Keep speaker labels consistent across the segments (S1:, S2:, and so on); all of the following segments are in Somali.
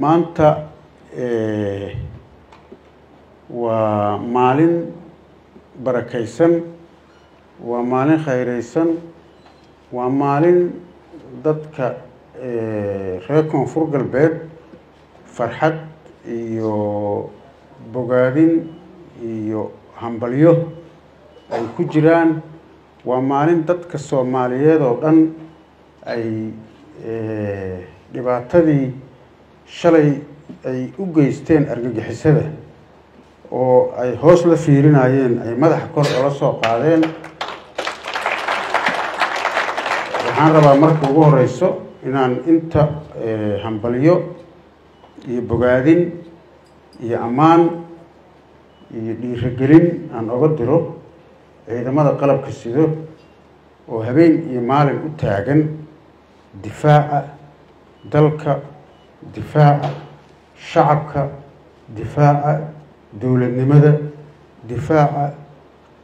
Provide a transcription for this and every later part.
S1: Maanta waa maalin barakaysan, waa maalin khayraysan, waa maalin dadka reer Koonfur Galbeed farxad iyo bogaadin iyo hambalyo ay ku jiraan. Waa maalin dadka Soomaaliyeed oo dhan ay dhibaatadii shalay ay u geysteen argagixisada oo ay hoos la fiirinayeen ay madaxa kor ola soo qaadeen. Waxaan rabaa marka ugu horeyso inaan inta hambalyo iyo bogaadin iyo ammaan iyo dhiirigelin aan oga diro ciidamada qalabka sido oo habeen iyo maalin u taagan difaaca dalka, difaaca shacabka, difaaca dowladnimada, difaaca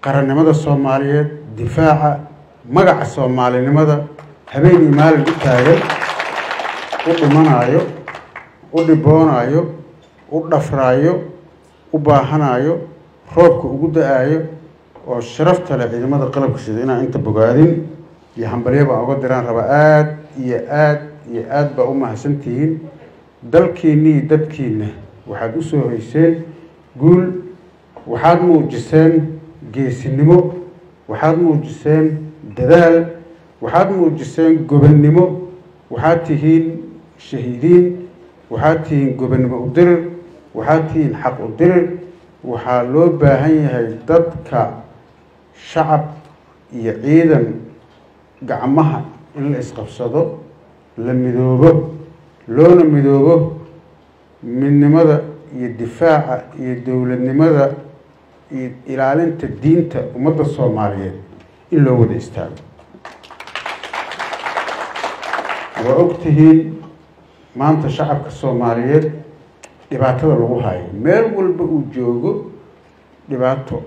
S1: qarannimada Soomaaliyeed, difaaca magaca soomaalinimada, habeen iyo maalin u taagan, u dhimanayo, u dhiboonayo, u dhafraayo, u baahanayo, roobka ugu da-aayo oo sharafta leh. Ciidamada qalabka sida inaan inta bogaadin iyo hambalyo baan uga diraan rabaa. Aada iyo aad iyo aad baa u mahadsantihiin. Dalkiinni iyo dadkiina waxaad usoo hoyseen guul, waxaad muujiseen geesinimo, waxaad muujiseen dadaal, waxaad muujiseen gobonnimo. Waxaad tihiin shahiidiin, waxaad tihiin gobonnimo u dirir, waxaad tihiin xaq u dirir. Waxaa loo baahan yahay dadka shacab iyo ciidan gacmaha in la isqabsado, la midoobo, loona midoobo midnimada iyo difaaca iyo dowladnimada iyo ilaalinta diinta ummadda Soomaaliyeed in loo wada istaago. Waa og tihiin maanta shacabka Soomaaliyeed dhibaatada lagu hayo meel walba uu joogo. Dhibaato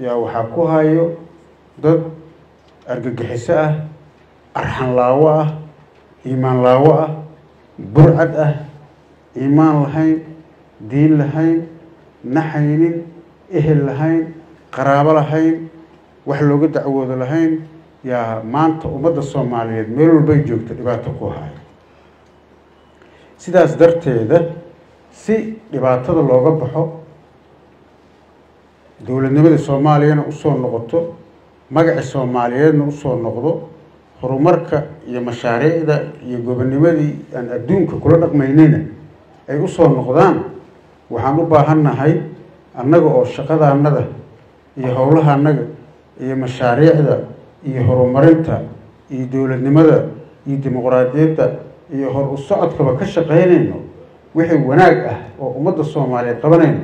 S1: yaa waxaa ku hayo dad argagixiso ah, arxan laawo ah, iimaan laawo ah, burcad ah, iimaan lahayn, diin lahayn, naxaynin, ehel lahayn, qaraabo lahayn, wax looga dacwoodo lahayn, yaa maanta ummadda Soomaaliyeed meel walbay joogto dhibaato ku hayo. Sidaas darteeda, si dhibaatada looga baxo, dowladnimada Soomaaliyana usoo noqoto, magaci Soomaaliyeedna usoo noqdo, horumarka iyo mashaariicda iyo gobonnimadii aan adduunka kula dhaqmaynayna ay usoo noqdaan, waxaan u baahannahay annaga oo shaqadaanada iyo howlaha annaga iyo mashaariicda iyo horumarinta iyo dowladnimada iyo dimuqraadiyadda iyo hor u socodkaba ka shaqaynayno, wixii wanaag ah oo ummadda Soomaaliyeed qabanayno,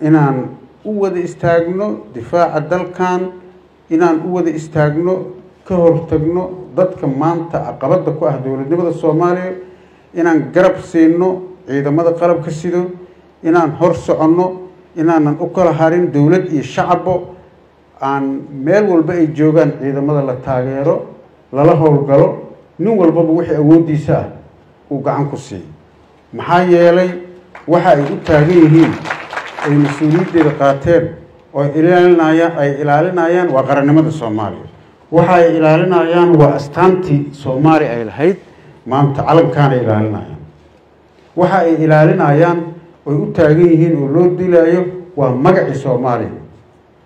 S1: inaan u wada istaagno difaaca dalkan, inaan u wada istaagno ka hortagno dadka maanta caqabadda ku ah dowladnimada Soomaaliya, inaan garab siino ciidamada qalabka sido, inaan hor soconno, inaanan u kala harin dowlad iyo shacabo, aan meel walba ay joogaan ciidamada la taageero, lala howlgalo, nin walbaba wixii awooddiisa ah uu gacan ku siiyo. Maxaa yeelay, waxa ay u taagan yihiin ay mas-uuliyaddeeda qaateen oo ilaalinayaan ay ilaalinayaan waa qarannimada Soomaaliya. Waxa ay ilaalinayaan waa astaantii Soomaaliya ay lahayd, maanta calankaana ilaalinayaan. Waxa ay ilaalinayaan oy u taagan yihiin oo loo dilaayo waa magacii Soomaaliya.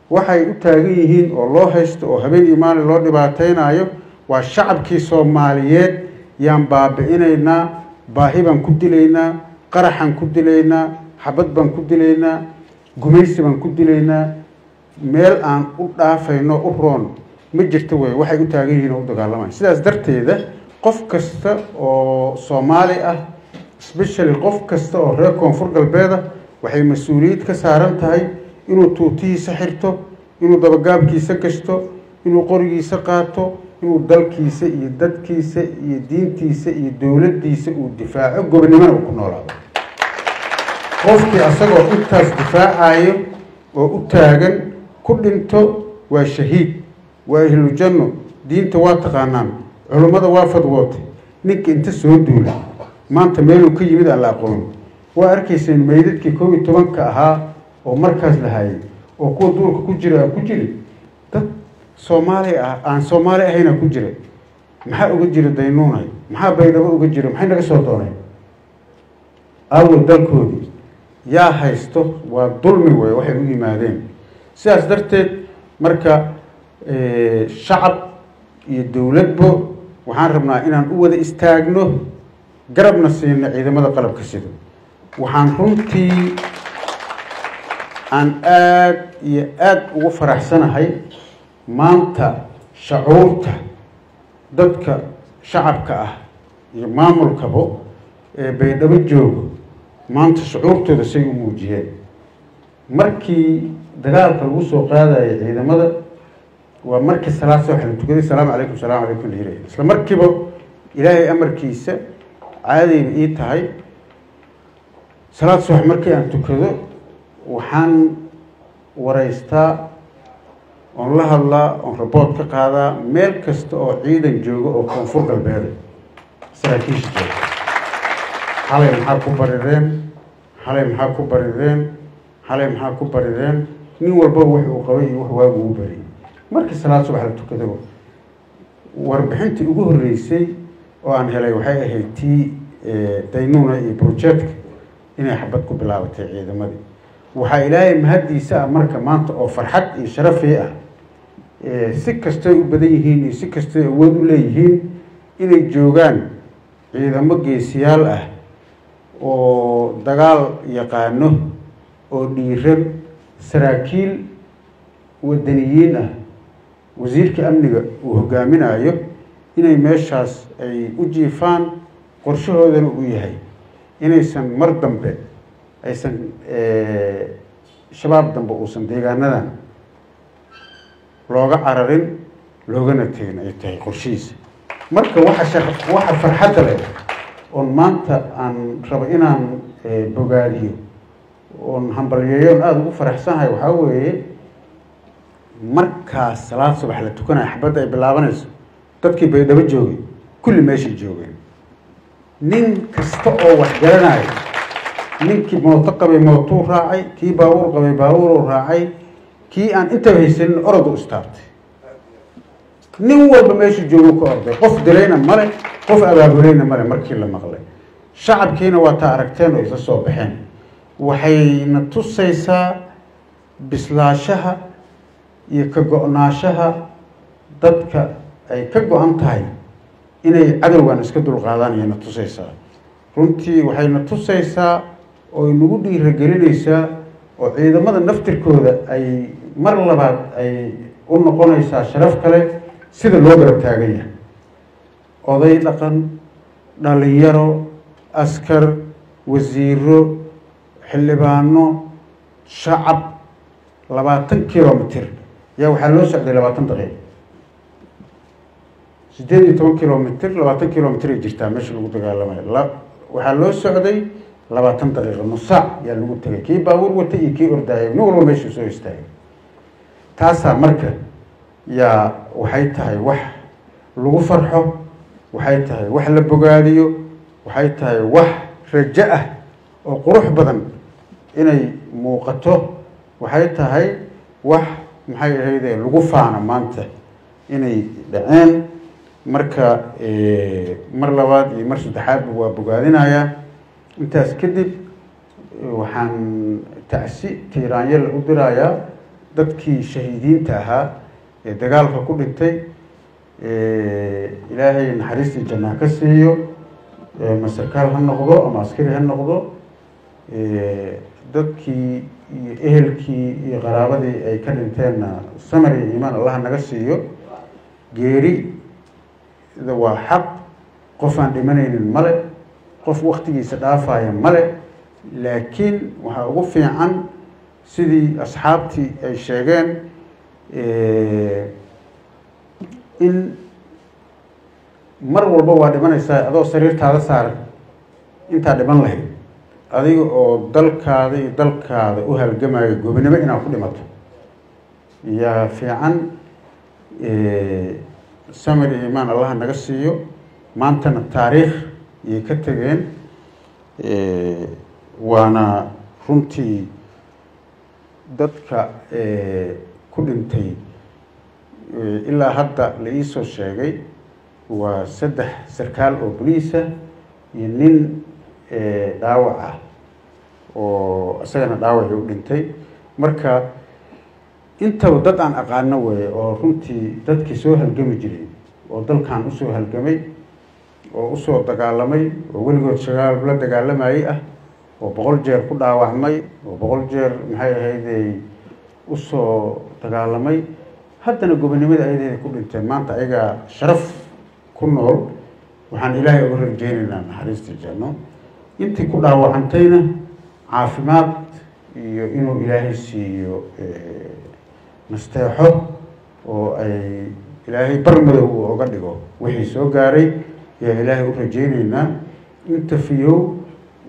S1: Waxay u taagan yihiin oo loo haysto oo habeen iyo maalin loo dhibaateynayo waa shacabkii Soomaaliyeed. Yaan baabi'inaynaa, baahi baan ku dilaynaa, qaraxaan ku dilaynaa, xabad baan ku dilaynaa, gumaysi baan ku dilaynaa, meel aan u dhaafayno u roon ma jirto wey waxay u taagan yihiin oo u dagaalamayan. Sidaas darteeda, qof kasta oo Soomaali ah, especially qof kasta oo reer Koonfur Galbeeda, waxay mas-uuliyad ka saaran tahay inuu tuutihiisa xirto, inuu dabagaabkiisa gashto, inuu qorigiisa qaato, inuu dalkiisa iyo dadkiisa iyo diintiisa iyo dowladdiisa uu difaaco, gobonnimona uu ku noolaado. Qofkii asagoo intaas difaacayo oo u taagan ku dhinto waa shahiid, waa ehlu janno. Diinta waa taqaanaan, culummada waa fadwootay. Ninka inta soo duula maanta meeluu ka yimid aan la aqoon Waa arkayseen meydadkii 11-ka ahaa oo markaas la hayay, oo kuwa duurka ku jira aan ku jirin, dad Soomaali ah aan Soomaali ahayna ku jira. Maxaa uga jira Daynuunay? Maxaa Baydhabo uga jira? Maxay naga soo dooneen? Aawo dalkoodii yaa haysto? Waa dulmi wey waxay u yimaadeen. Sidaas darteed marka shacab iyo dowladbo waxaan rabnaa inaan u wada istaagno, garabna siino ciidamada qalabka sido. Waxaan runtii aan aada iyo aada ugu faraxsanahay maanta shacuurta dadka shacabka ah iyo maamulkabo ee Baydhabo joogo, maanta shucuurtooda say u muujiyeen markii dagaalka lagu soo qaadayay ciidamada. Waa markii salaad soo la tukaday, "Salaamu calaykum, salaamu calaykum" la yirahay, isla markiiba Ilaahay amarkiisa caadayba ii tahay, salaad subax markii aan tukado waxaan waraystaa oon la hadlaa oon report ka qaadaa meel kasta oo ciidan joogo oo Koonfur Galbeed saraakiisha jooga. Xalay maxaa ku barideen? Xalay maxaa ku barideen? Xalay maxaa ku barideen? Nin walbaba wax uu qabay iyo wax waagu uu bariyay. Markii salaad subax la tukadaba warbixintii ugu horreysay oo aan helay waxay ahayd tii Daynuuna iyo projectka inay xabad ku bilaabatay ciidamadii. Waxaa Ilaahay mahaddiisa ah marka maanta oo farxad iyo sharafii ah, si kastay u badan yihiin iyo si kastay awood u leeyihiin, inay joogaan ciidamo geesiyaal ah oo dagaal yaqaano oo dhiiran, saraakiil wadaniyiin ah, wasiirka amniga uu hogaaminayo, inay meeshaas ay u jiifaan, qorshahoodana uu yahay inaysan mar dambe aysan Shabaab dambe uusan deegaanadan looga cararin loogana tegin ay tahay qorshihiisa. Marka waxa farxadda leh oon maanta aan rabo inaan bogaadiyo oon hambalyeeyo oon aada ugu faraxsanahay waxaa weeye, markaas salaad subax la tukanayo xabadda ay bilaabanayso, dadkii Baydhabo joogay kulli meeshay joogeen. Nin kasta oo wax garanayo, ninkii mooto qabay mootuu raacay, kii baabuur qabay baabuuruu raacay, kii aan intaba haysanin orod u istaabtay. Nin walba meeshuu joogu ka orday. Qof dilayna male, qof abaabulayna male. Markii la maqlay shacabkiina waa taa aragteen oo isla soo baxeen. Waxayna tusaysaa bislaashaha iyo ka go-naashaha dadka ay ka go-an tahay inay cadowgan iska dulqaadaan ayayna tusaysaa. Runtii waxayna tusaysaa oo nagu dhiiragelinaysaa oo ciidamada naftirkooda ay mar labaad ay u noqonaysaa sharaf kale sida loo garab taagan yahay, oday dhaqan, dhalinyaro, askar, wasiiro, xildhibaano, shacab. 20 kilomitr yaa waxaa loo socday 20 daqiiqo, 18 kilomitr, 20 kilomitr ay jirtaa meesha lagu dagaalamayo. Waxaa loo socday 20 daqiiqo, nus saac yaa lagu tegay. Kii baabuur watay iyo kii ordaayay, nin walba meeshuu soo istaagay. Taasaa marka yaa waxay tahay wax lagu farxo, waxay tahay wax la bogaadiyo, waxay tahay wax rajo ah oo qurux badan inay muuqato, waxay tahay wax maxay ahayde lagu faano maanta inay dhaceen. Marka mar labaad iyo mar saddexaadba waa bogaadinayaa. Intaas kadib waxaan tacsi tiiraanyal u dirayaa dadkii shahiidiinta ahaa ee dagaalka ku dhintay. Ilaahay naxariistii jannaa ka siiyo, ama sarkaal ha noqdo ama askari ha noqdo. Dadkii iyo ehelkii iyo qaraabadii ay ka dhinteenna samar iyo iimaan Allaha naga siiyo. Geerida waa xaq, qof aan dhimanaynin male, qof waktigiisa dhaafaya male, laakiin waxaa ugu fiican sidii asxaabtii ay sheegeen in mar walba waa dhimanaysaa adoo sariirtaada saaran intaa dhiman lahayd, adiga oo dalkaada iyo dalkaada u halgamayo gobonimo inaad ku dhimato yaa fiican. Samir iyo iimaan Allaha naga siiyo. Maantana taariikh ayay ka tegeen. Waana runtii dadka ku dhintay ilaa hadda la iisoo sheegay waa 3 sarkaal oo boliisa iyo nin dhaawac ah oo isagana dhaawacii u dhintay. Marka intaba dad aan aqaano weeye oo runtii dadkii soo halgami jiray oo dalkan usoo halgamay oo usoo dagaalamay oo weligood shagaal la dagaalamayay ah oo 100 jeer ku dhaawacmay oo 100 jeer maxay ahayd usoo dagaalamay, haddana gobonimada ayadeeda ku dhinteen. Maanta ayagaa sharaf ku nool. Waxaan Ilaahay uga rajeynaynaa naxariista janno, intii ku dhaawacantayna caafimaad iyo inuu Ilaahay siiyo nasteexo oo ay Ilaahay bar madow uu oga dhigo wixii soo gaaray ayaa Ilaahay u rajeynaynaa. Inta fiyow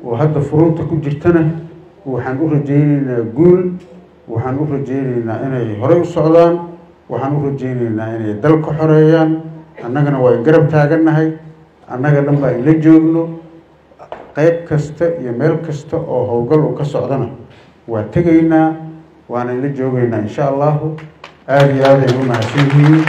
S1: oo hadda furunta ku jirtana waxaan u rajeynaynaa guul, waxaan u rajeynaynaa inay horey u socdaan, waxaan u rajeynaynaa inay dalka xoreeyaan. Annagana waa in garab taagannahay, annaga dhan baa inla joogno. Qayb kasta iyo meel kasta oo howlgal uu ka socdana waa tegaynaa, waana inla joogaynaa insha Allahu. Aada iyo aad ay u mahadsan yihiin.